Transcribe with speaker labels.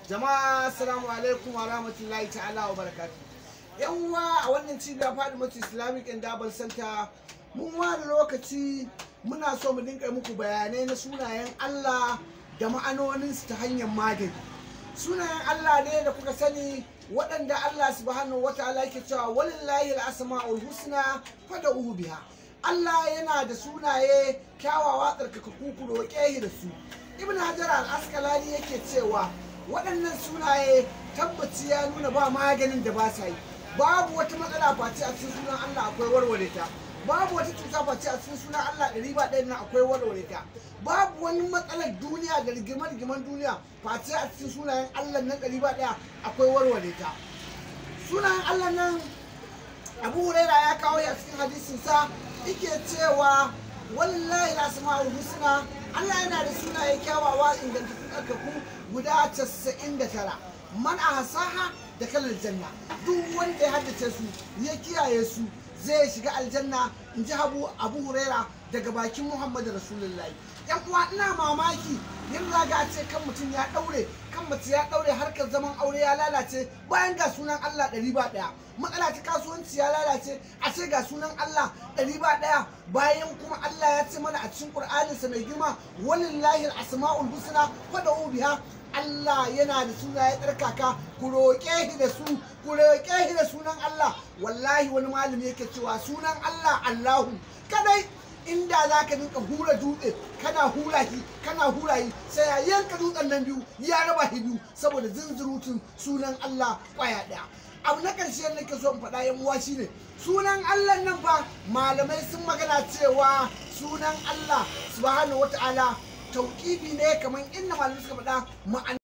Speaker 1: Jama'a, assalamu alaikum wa rahmatullahi ta'ala wa barakatuh. Yan uwa, a wannan cibiya Fadimatu Islamic and Double Center mun ware lokaci, muna so mu dinga muku bayanai na sunayen Allah da ma'anoninsu ta hanyar magani. Sunayen Allah ne da kuka sani, waɗanda Allah subhanahu wataala yake cewa walillahi al-asma'ul husna fad'uhu biha. Allah yana da sunaye kyawawa tsarkakakku, ku roƙe shi da su. Ibn Hajar al-Asqalani yake cewa waɗannan sunaye tabbaci ya nuna ba maganin da ba sa yi. Babu wata matsala face a cikin sunan Allah akwai warware ta. Babu wata cuta face a cikin sunan Allah ɗari ba ɗaya nan akwai warware ta. Babu wani matsalar duniya da rigimar-rigiman duniya face a cikin sunayen Allah nan ɗari ba ɗaya akwai warware ta. Sunayen Allah nan, Abu Huraira ya kawo a cikin hadisinsa, yake cewa wallahi al-asma'ul husna, Allah yana da sunaye kyawawa ingantattu tsarkaku guda 99. Man ahsaha da kalar janna, duk wanda ya haddace su ya kiyaye su zai shiga aljanna, in ji Abu Huraira daga bakin Muhammadu Rasulullahi. Yan uwa, ina mamaki yin zaga ce kan mutum ya daure, kan mace ya daure, harkar zaman aure ya lalace bayan ga sunan Allah ɗari ba ɗaya. Matsala ta kasuwanci ya lalace, a ce ga sunan Allah ɗari ba ɗaya, bayan kuma Allah ya ce mana a cikin Qur'aninsa mai girma walillahi al-asma'ul husna fad'u biha. Allah yana da sunaye tsarkaka, ku roƙe shi da su, ku roƙe shi da sunan Allah. Wallahi wani malami yake cewa sunan Allah Allahu kadai, inda za ka dinka hura dutse, kana hura shi, kana hura shi, sai ya yanka dutsen nan biyu, ya raba shi biyu, saboda zunzurutun sunan Allah kwaya ɗaya. Abu na ƙarshe nake so in faɗa, yan uwa, shine sunan Allah nan fa malamai sun magana cewa sunan Allah subhanahu wata'ala tauƙifi ne, kamar inda malamai suka faɗa ma'ana.